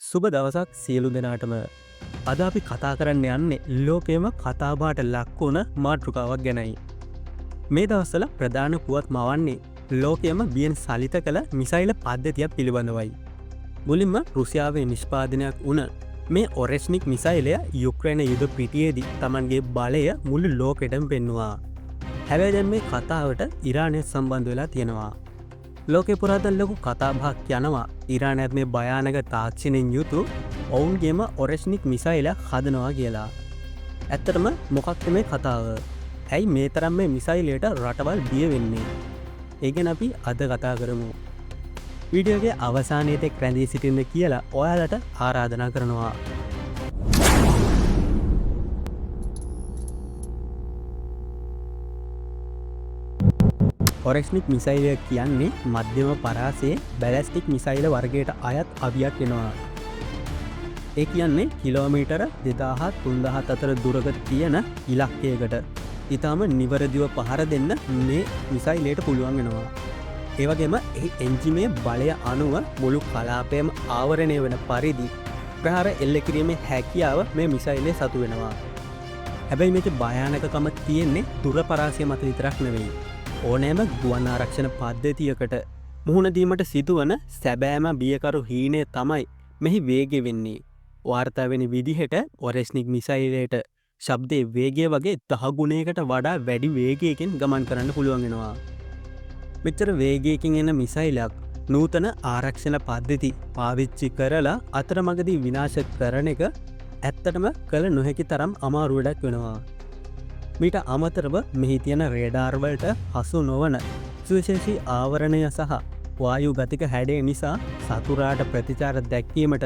සුබ දවසක් සියලු දෙනාටම. අද අපි කතා කරන්න යන්නේ ලෝකයේම කතාබහට ලක් වුණ මාතෘකාවක් ගැනයි. මේ දවස්වල ප්‍රධාන පුවත් මවන්නේ ලෝකයේම බියෙන් සලිත කළ මිසයිල පද්ධතියක් පිළිබඳවයි. මුලින්ම රුසියාවේ නිෂ්පාදනයක් වුණ මේ ඔරෙස්නික් මිසයිලය යුක්‍රේන යුද පිටියේදී තමන්ගේ බලය මුළු ලෝකෙටම පෙන්නුවා. හැබැයි දැන් මේ කතාවට ඉරානය සම්බන්ධ වෙලා තියෙනවා. ලෝකෙ පුරා දැන් ලොකු කතාබහක් යනවා ඉරානයත් මේ භයානක තාක්ෂණයෙන් යුතු ඔවුන්ගේම ඔරෙස්නික් මිසයිලයක් හදනවා කියලා. ඇත්තටම මොකක්ද මේ කතාව? ඇයි මේ තරම් මේ මිසයිලයට රටවල් බිය වෙන්නේ? ඒ ගැන අපි අද කතා කරමු. වීඩියෝ එකේ අවසානයේ තෙක් රැඳී සිටින්න කියලා ඔයාලට ආරාධනා කරනවා. ඔරෙස්නික් මිසයිලය කියන්නේ මධ්‍යම පරාසයේ බැලස්ටික් මිසයිල වර්ගයට අයත් අවියක් වෙනවා. ඒ කියන්නේ කිලෝමීටර 2000 3000 අතර දුරක තියෙන ඉලක්කයකට ඉතාම නිවැරදිව පහර දෙන්න මේ මිසයිලයට පුළුවන් වෙනවා. ඒ වගේම එහි එන්ජිමේ බලය අනුව මුළු කලාපයම ආවරණය වෙන පරිදි ප්‍රහාර එල්ල කිරීමේ හැකියාව මේ මිසයිලය සතු වෙනවා. හැබැයි මේකේ භයානකකම තියෙන්නේ දුර පරාසය මත විතරක් නෙවෙයි. ඕනෑම ගුවන් ආරක්ෂණ පද්ධතියකට මුහුණ දීමට සිදුවන සැබෑම බියකරු හීනය තමයි මෙහි වේගය වෙන්නේ. වාර්තා වෙන විදිහට ඔරෙස්නික් මිසයිලයට ශබ්දයේ වේගය වගේ 10 ගුණයකට වඩා වැඩි වේගයකින් ගමන් කරන්න පුළුවන් වෙනවා. මෙච්චර වේගයකින් එන මිසයිලයක් නූතන ආරක්ෂණ පද්ධති පාවිච්චි කරලා අතරමඟදී විනාශ කරන එක ඇත්තටම කළ නොහැකි තරම් අමාරු වැඩක් වෙනවා. මීට අමතරව මෙහි තියෙන රේඩාර් වලට හසු නොවන සුවිශේෂී ආවරණය සහ වායු ගතික හැඩය නිසා සතුරාට ප්‍රතිචාර දැක්වීමට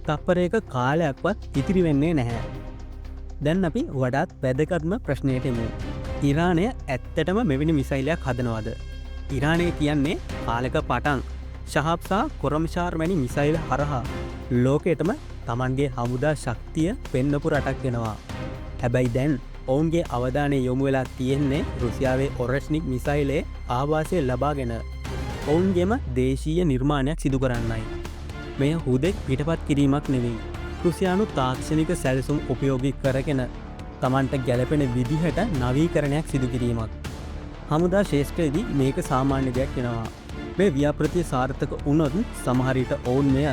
තප්පරයක කාලයක්වත් ඉතිරි වෙන්නේ නැහැ. දැන් අපි වඩාත් වැදගත්ම ප්‍රශ්නයට එමු. ඉරානය ඇත්තටම මෙවැනි මිසයිලයක් හදනවද? ඉරානය කියන්නේ කාලක පටන් ශහාබ් සහ කොරම්ෂාර් වැනි මිසයිල් හරහා ලෝකයටම තමන්ගේ හමුදා ශක්තිය පෙන්වපු රටක් වෙනවා. හැබැයි දැන් ඔවුන්ගේ අවධානය යොමු වෙලා තියෙන්නේ රුසියාවේ ඔරෙස්නික් මිසයිලේ ආවාසය ලබාගෙන ඔවුන්ගේම දේශීය නිර්මාණයක් සිදු කරන්නයි. මෙය හුදෙක් පිටපත් කිරීමක් නෙවෙයි. රුසියානු තාක්ෂණික සැලසුම් උපයෝගී කරගෙන තමන්ට ගැලපෙන විදිහට නවීකරණයක් සිදු කිරීමක්. හමුදා ශේෂ්ත්‍රයේදී මේක සාමාන්‍ය දෙයක් වෙනවා. මේ ව්‍යාපෘතිය සාර්ථක වුණොත් සමහර විට ඔවුන් මෙය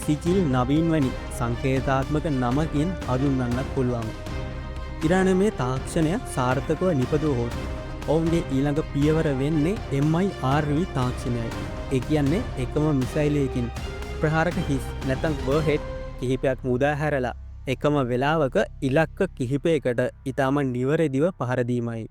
සිජිල් නවීන් වැනි සංකේතාත්මක නමකින් හඳුන්වන්නත් පුළුවන්. ඉරානයේ මේ තාක්ෂණය සාර්ථකව නිපදවුවහොත් ඔවුන්ගේ ඊළඟ පියවර වෙන්නේ MIRV තාක්ෂණයයි. ඒ කියන්නේ එකම මිසයිලයකින් ප්‍රහාරක හිස් නැත්නම් වර්හෙඩ් කිහිපයක් මුදා හැරලා එකම වෙලාවක ඉලක්ක කිහිපයකට ඉතාම නිවැරදිව පහර දීමයි.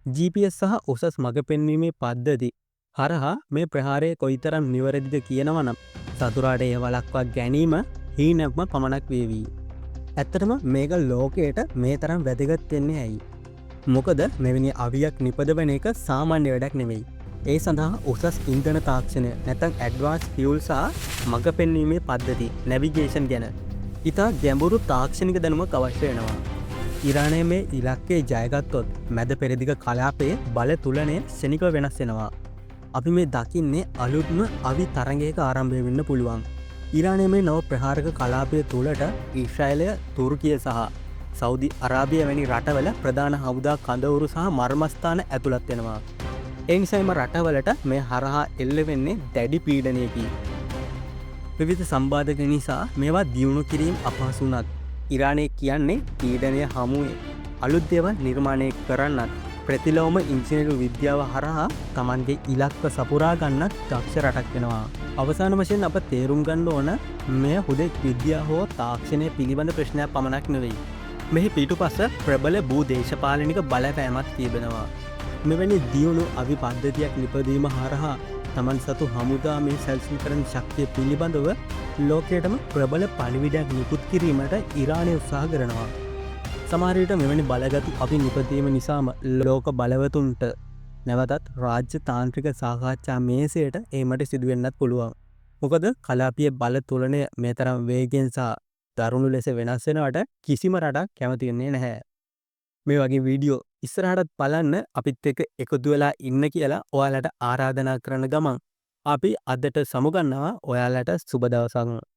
GPS සහ උසස් මඟ පෙන්වීමේ පද්ධති හරහා මේ ප්‍රහාරය කොයිතරම් නිවැරදිද කියනවනම් සතුරාට එය වළක්වා ගැනීම හීනක්ම පමණක් වේවි. ඇත්තටම මේක ලෝකයට මේ තරම් වැදගත් වෙන්නේ ඇයි? මොකද මෙවැනි අවියක් නිපදවන එක සාමාන්‍ය වැඩක් නෙවෙයි. ඒ සඳහා උසස් ඉන්ධන තාක්ෂණය නැත්නම් ඇඩ්වාන්ස් ෆියුල් සහ මඟ පෙන්වීමේ පද්ධති නැවිගේෂන් ගැන ඉතා ගැඹුරු තාක්ෂණික දැනුමක් අවශ්‍ය වෙනවා. ඉරානය මේ ඉලක්කය ජයගත්තොත් මැද පෙරදිග කලාපයේ බල තුලනය ක්ෂණිකව වෙනස් වෙනවා. අපි මේ දකින්නේ අලුත්ම අවි තරගයක ආරම්භය වෙන්න පුළුවන්. ඉරානය මේ නව ප්‍රහාරක කලාපය තුළට ඊශ්‍රායලය, තුර්කිය සහ සෞදි අරාබිය වැනි රටවල ප්‍රධාන හමුදා කඳවුරු සහ මර්මස්ථාන ඇතුළත් වෙනවා. ඒ නිසා එම රටවලට මේ හරහා එල්ල වෙන්නේ දැඩි පීඩනයකි. විවිධ සම්බාධක නිසා මේවා දියුණු කිරීම අපහසු වුණත් ඉරානය කියන්නේ පීඩනය හමුවේ අලුත් දේවල් නිර්මාණය කරන්නත් ප්‍රතිලෝම ඉංජිනේරු විද්‍යාව හරහා තමන්ගේ ඉලක්ක සපුරා ගන්නත් දක්ෂ රටක් වෙනවා. අවසාන වශයෙන් අප තේරුම් ගන්න ඕන මෙය හුදෙක් විද්‍යාව හෝ තාක්ෂණය පිළිබඳ ප්‍රශ්නයක් පමණක් නෙවෙයි. මෙහි පිටුපස ප්‍රබල භූ දේශපාලනික බලපෑමක් තිබෙනවා. මෙවැනි දියුණු අවි පද්ධතියක් නිපදවීම හරහා තමන් සතු හමුදා මේ සැලසුම් කරන ශක්තිය පිළිබඳව ලෝකයටම ප්‍රබල පණිවිඩයක් නිකුත් කිරීමට ඉරානය උත්සාහ කරනවා. සමහර විට මෙවැනි බලගතු අපි නිපදවීම නිසාම ලෝක බලවතුන්ට නැවතත් රාජ්‍ය තාන්ත්‍රික සාකච්ඡා මේසයට ඒමට සිදුවෙන්නත් පුළුවන්. මොකද කලාපීය බල තුලනය මේ තරම් වේගයෙන් සහ දරුණු ලෙස වෙනස් වෙනවට කිසිම රටක් කැමති වෙන්නේ නැහැ. මේ වගේ වීඩියෝ ඉස්සරහටත් බලන්න අපිත් එක්ක එකතු වෙලා ඉන්න කියලා ඔයාලට ආරාධනා කරන ගමන් අපි අදට සමුගන්නවා. ඔයාලට සුබ දවසක්.